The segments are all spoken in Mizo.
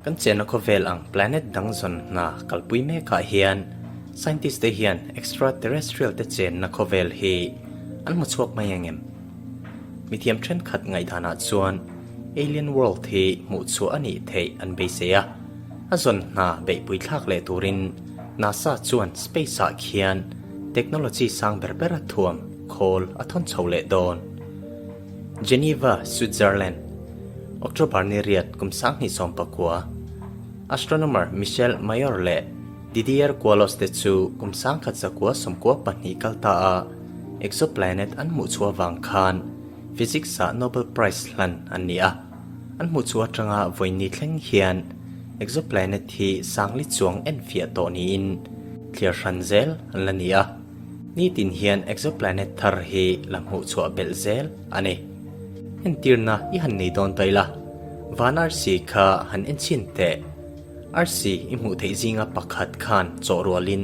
Kan chenna khawvel ang planet dang zawn hna kalpui mekah hian scientist te hian extraterrestrial te chenna khawvel hi an hmu chhuak mai ang em? Mithiam thenkhat ngaihdanah chuan alien world hi hmuh chhuah a nih theih an beisei a, a zawn hna beihpui thlak leh turin NASA chuan space ah khian technology sang ber bera thuam khawl a thawn chho leh dawn. Geneva, Switzerland, October ni riat kum 2019, Astronomer Michel Mayor leh Didier Queloz te chu kum 1992 kal ta a exoplanet an hmuh chhuah vang khan Physics ah Nobel Prize hlan an ni a. An hmuh chhuah atanga vawiin thleng hian exoplanet hi sangli chuang enfiah tawh niin thliar hran zel an la ni a. Nitin hian exoplanet thar hi la hmuh chhuah belh zel a ni. Entirna i han nei dawn ta ila, van arsi kha han en chhin teh. Arsi i hmuh theih zinga pakhat khan chawhrualin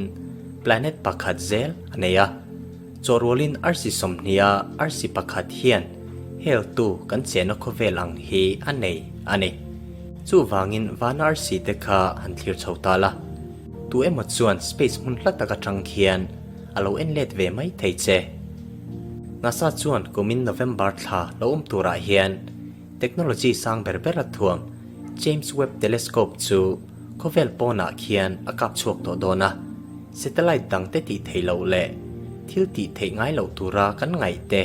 planet pakhat zel a nei a. Chawhrualin arsi sawmhniha arsi pakhat hian heltu kan chenna khawvel ang hi a nei a ni. Chuvangin van arsi te kha han thlir chho ta la. Tu emaw chuan space hmun hla tak atang khian a lo en let ve mai thei che. NASA chuan kumin November thla lo awm turah hian technology sang ber ber a thuam James Webb Telescope chu khawvel pawnah khian a kap chhuak tawh dawn a, satellite dang te tih theih loh leh thil tih theih ngai loh tura kan ngaih te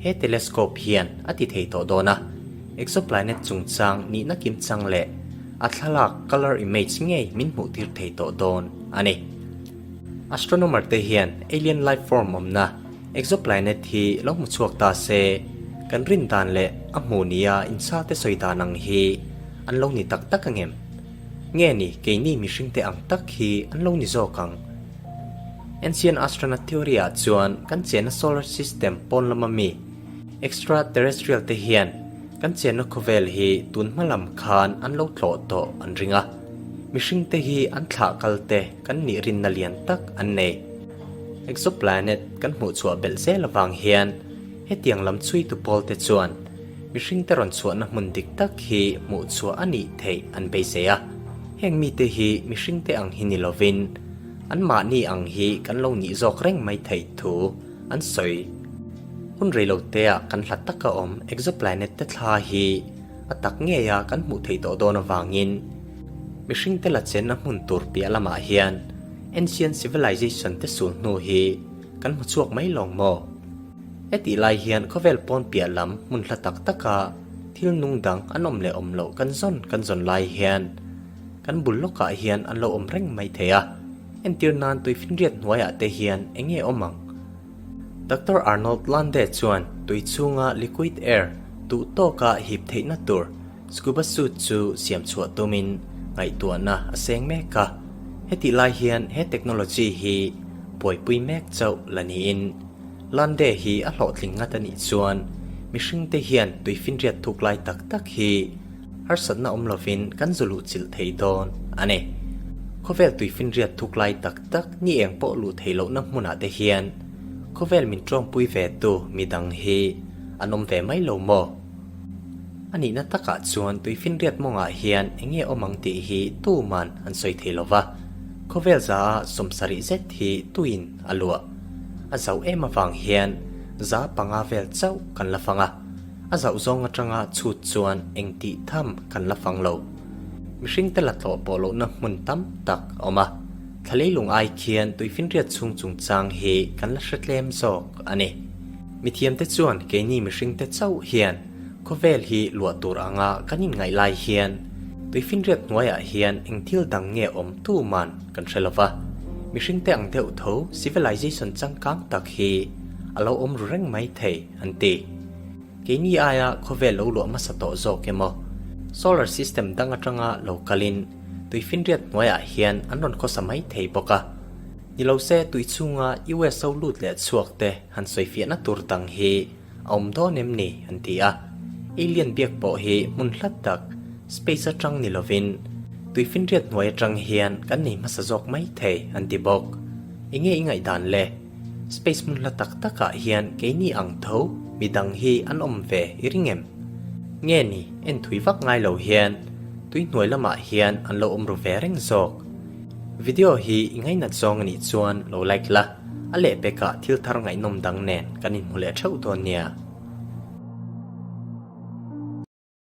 he telescope hian a ti thei tawh dawn a, exoplanet chungchang nihna kimchang leh A thlalak colour image ngei min hmuh tir thei tawh dawn a ni. Astronomer te hian alien life form awmna exoplanet hi lo hmu chhuak ta se, kan rin dan leh a hmuh nia insa te sawi dan ang hi an lo ni tak tak angem? Nge ni keini mihring te ang tak hi an lo ni zawk ang? Ancient astronaut theory ah chuan kan chenna solar system pawn lama mi extraterrestrial te hian Kan chenna khawvel hi tun hma lam khan an lo tlawh tawh an ring a, mihring te hi an thlah kal te kan nih rinna lian tak an nei. Exoplanet kan hmuh chhuah belh zel avang hian hetiang lam chhuitu pawl te chuan mihring te rawn chhuahna hmun dik tak hi hmuh chhuah a nih theih an beisei a, heng mite hi mihring te ang hi ni lovin anmahni ang hi kan lo nih zawk reng mai theih thu an sawi. Hun reilotea kan hlat taka awm exoplanet te thla hi a tak ngeia kan hmuh theih tawh dawn avangin mihring te la chenna hmun tur piah lamah hian ancient civilization te sul hnu hi kan hmu chhuak mai lawng maw? Hetih lai hian khawvel pawn piah lam hmun hla tak taka thil nung dang an awm leh awm loh kan zawn kan zawn lai hian kan bul lawkah hian an lo awm reng mai thei a, entir nan tuifinriat hnuaiah te hian eng nge awm ang? Doctor Arnold Lande chuan tui chhunga liquid air duh tawka hip theihna tur scuba suit chu siam chhuah tumin ngaihtuahna a seng mek a. Hetih lai hian he technology hi buaipui mek chauh la niin Lande hi a hlawhtling ngat a nih chuan mihringte hian tui finriat thuk lai tak tak hi harsatna awm lovin kan zu luh chilh thei dawn a ni. Khawvel tui finriat thuk lai tak tak ni eng pawh luh theih lohna hmunah te hian khawvel min tawngpui ve tu mi dang hi an awm ve mai lo maw? A nihna takah chuan tui finriat mawngah hian eng nge awm ang tih hi tuman an sawi thei lo va, khawvel za a 70 zet hi tuin a luah. A zauh em avang hian za panga vel chauh kan la fang a. A zauh zawng atanga chhut chuan eng tih tham kan la fang lo. Mihring te la tlawh pawh lohna hmun tam tak a awm a. Thla leilung ai khian tuifinriat chhung chungchang hi kan la hre tlem zawk a ni. Mithiamte chuan keini mihring te chauh hian khawvel hi luah tur anga kan inngaih lai hian tuifinriat hnuaiah hian eng thil dang nge awm tuman kan hre lova. Mihring te ang deuh tho civilization changkang tak hi a lo awm ru reng mai thei. An ti. Keini aia khawvel lo luah hmasa tawh zawk emaw, solar system dang atanga lo kalin tuifinriat hnuaiah hian an rawn khawsa mai thei bawk a. Ni lo se tui chhunga USO lut leh chhuak te han sawifiahna tur dang hi a awm dawn em ni an ti a. Alien biak pawh hi hmun hlat tak, space atang ni lovin tuifinriat hnuai atang hian kan nei hmasa zawk mai thei an ti bawk. Enge i ngaihdan le? Space hmun hla tak takah hian keini ang tho midang hi an awm ve i ring em? Nge ni en thui vak ngai lo hian. Tui hnuai lamah hian an lo awm ru ve reng zawk. Video hi i ngainat zawng a nih chuan lo like la, a lehpekah thil thar ngaihnawm dang nen kan inhmu leh theuh dawn nia.